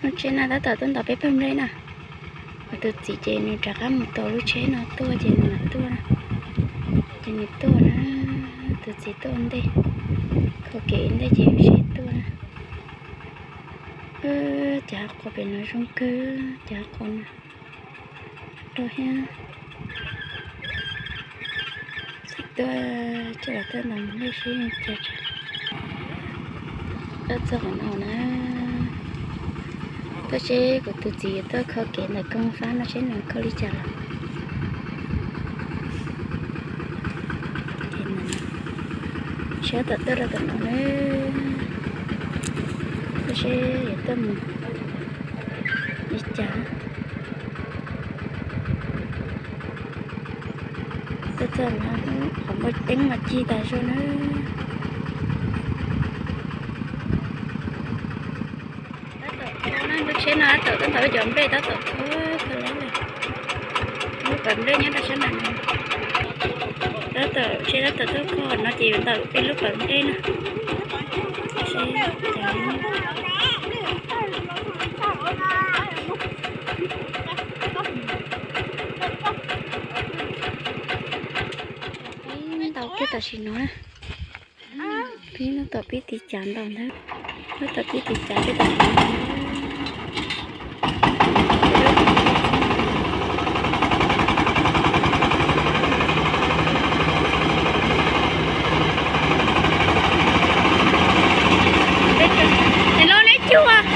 Lub tsheb no tab tom tuaj ntaus peb pawg nplej na. Kuv tus txiv ces nws rov qab mus tos lub tsheb no tuaj ces nws mam tuaj na. Ces nws tuaj na, tus txiv tuaj ua ntej, kho kev ua ntej ces nws sib tuaj na. Cov qhov pem no zoo kawg, cov qhov no rau thiab. Txiv tuaj coj los tuaj ntaus nplej seb cas. Tuaj txog qhov no na, tuaj seb kuv tus txiv tuaj kho kev ntawm koob fab no seb nws kho li cas lawm. Seb tom tuaj rau tom no na, tuaj seb yuav tuaj mus li cas. Tuaj txog no qhov muaj teeb mas ci tas zog na. Tab tom lub tsheb no tab tom tuaj ntaus ib cov nplej tab tom kho kho lawm. Lub pawg nplej nyob rau sab nram no. Tab tom tsheb tab tom tuaj kho no ces yuav ntaus ib lub pawg nplej na. Seb cas. Peb ntaus kiag tam sim no na. Peb nub tom peb tiv cav ntaus ntag. Nub tom peb tiv cav peb tam sim no. Es loj neb cuag.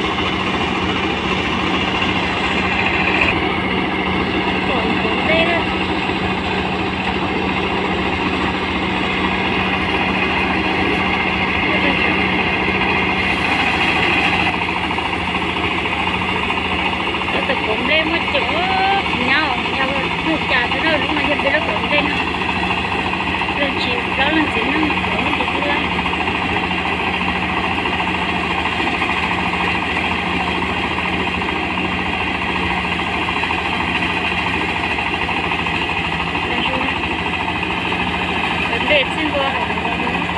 Pom ntawm ntej na. Cov tawm kauv nplej muaj coob, nyob yog mus cas xwb na, lub no yog peb lub kauv nplej no. Leej tsis plaub leej txiv neej mas kauv ces twb lab. Kauv nplej txij ntua hauv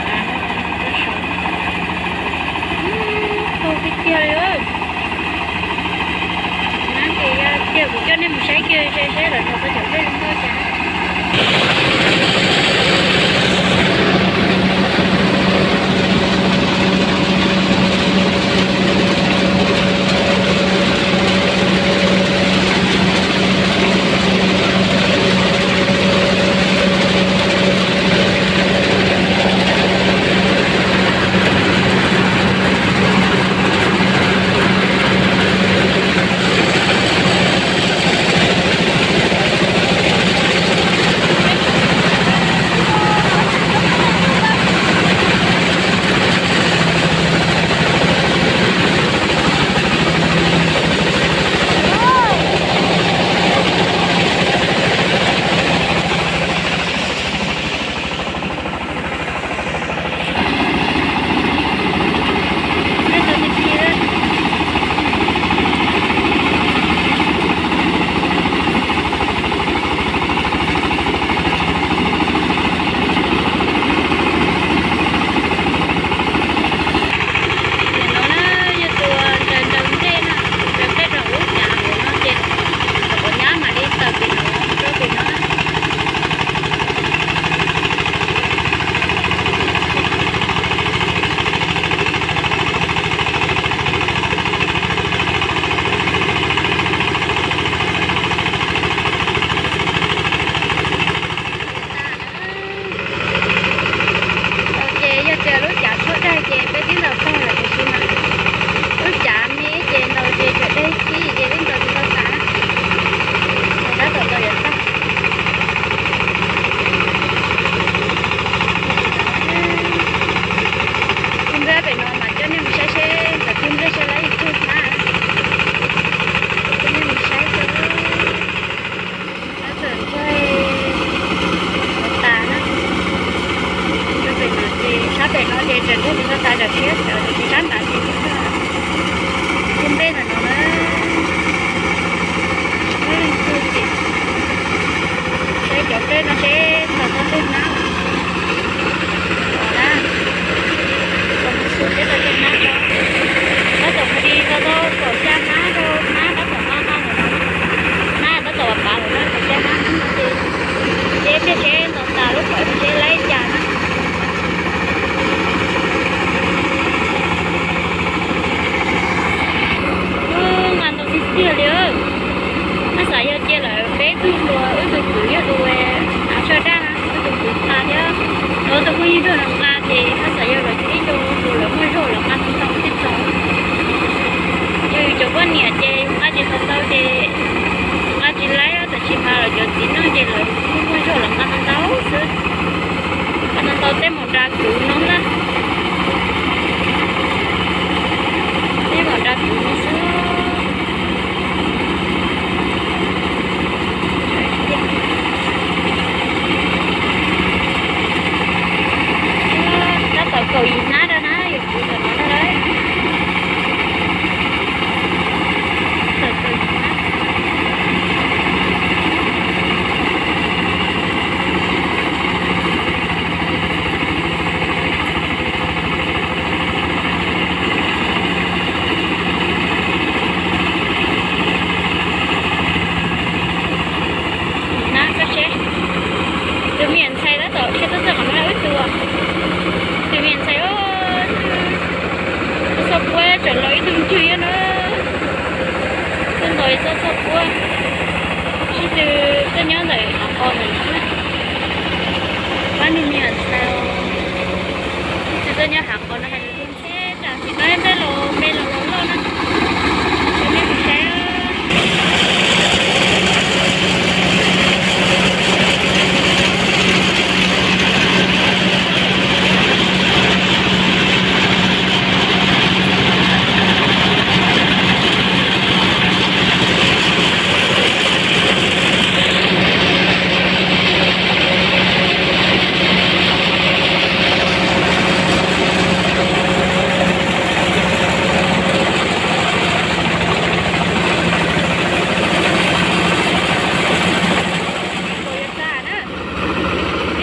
av no rau saud. Tau tiag tiag li. Nab ces yog tiag kuv coj nej mus saib kiag saib lawv ntaus tau cov nplej zoo nkauj cas. Yog los nqa ces haj txawm yog los ib ntu tus lawv muaj zog los nqa tau ntau thiab txaus. Yog yus cov poj niam ces nqa tsis tau ntau ces nqa tsis laib, tab sis mas lawv cov txiv neej ces lawv muaj zog los nqa tau ntau xwb. Nqa tau ntau tej mam nra kwv no na. Tej mam nra kwv no xwb. Tab tom kaum yim hnab rau na, yus kwv tom no rau lawm. Tab tom kaum yim hnab. Hnab koj seb, tus me nyuam ntxhais tab tom dhia tuaj txog qhov no wb tus, tus me nyuam ntxhais, txoj txoj puab tseem los ib tug ncwg no, txoj ntoo txoj txoj puab, sib tw tuaj nyob ntawm hav qo ntawm no na. Pab me nyuam ntxhais, sib tw tuaj nyob hav qo no hais tias ntshe tsam sim no nplej los me los los loj na. Cov nej mus saib.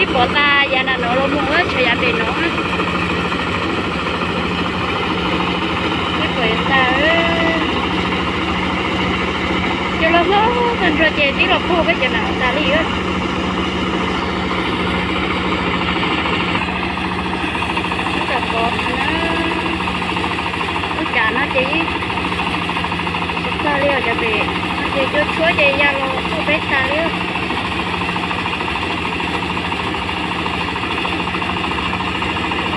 Ib pov tas yav nram no los mus tshuav yav pem no. Ib pov tas, cov los hlob tag nrho ces twb los puag peb cov nram tas li. Ib tom pov no na, lub cav no ces ib tsis txog li os, cov pem no ces cua tshuab ces ya los puag peb tas li.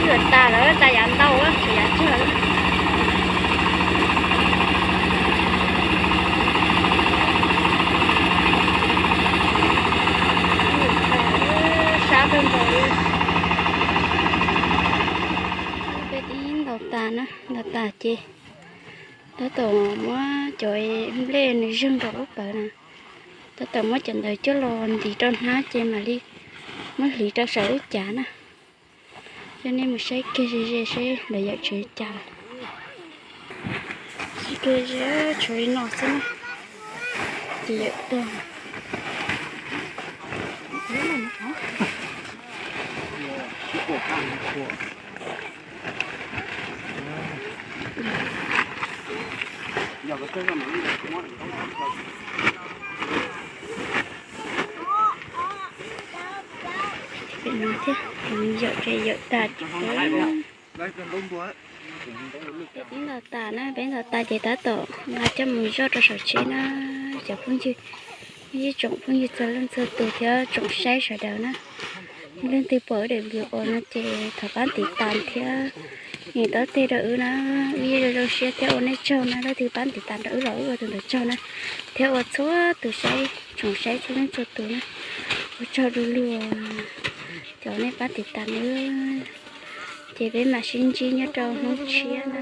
Ib yuav tas lawm, tas yav ntau, tshuav yav tsawg. Sab kawg nkaus li. Peb twb ntaus tas na, ntaus tas ces tab tom muab cov nplej nws zeeg rau lub pawv na, tab tom muab cov ntawd coj los ntiv rau hnab ces mam li muab hliv rau saum lub cav na. Coj nej mus saib kiag ze ze seb lawv yawm tsev cas. Saib kiag ze, tshuav li no xwb na. Ces yawm tag. Pem no thiab, yawm ces yawm tag. Peb ntaus tas na, peb ntaus tas ces tab tom nqa coj mus zoj rau saum tsheb na. Cov phooj ywg, ib tsoom phooj ywg txhua leej txhua tus thiab tsoom saib sawv daws na, leej twg pom wb daim video no ces thov pab tiv tas thiab nias taub teg rau wb na. Wb yeej zoo zoo siab thiab ua nej tsaug na, leej twg pab tiv tas rau wb los wb ua tus ntawd tsaug na, thiab ua txhua tus saib, tsoom saib txhua leej txhua tus na, ua tsaug du lug. Cov nej pab tiv tas nawb, ces peb mam sib ntsib nyob rau hnub tshiab na.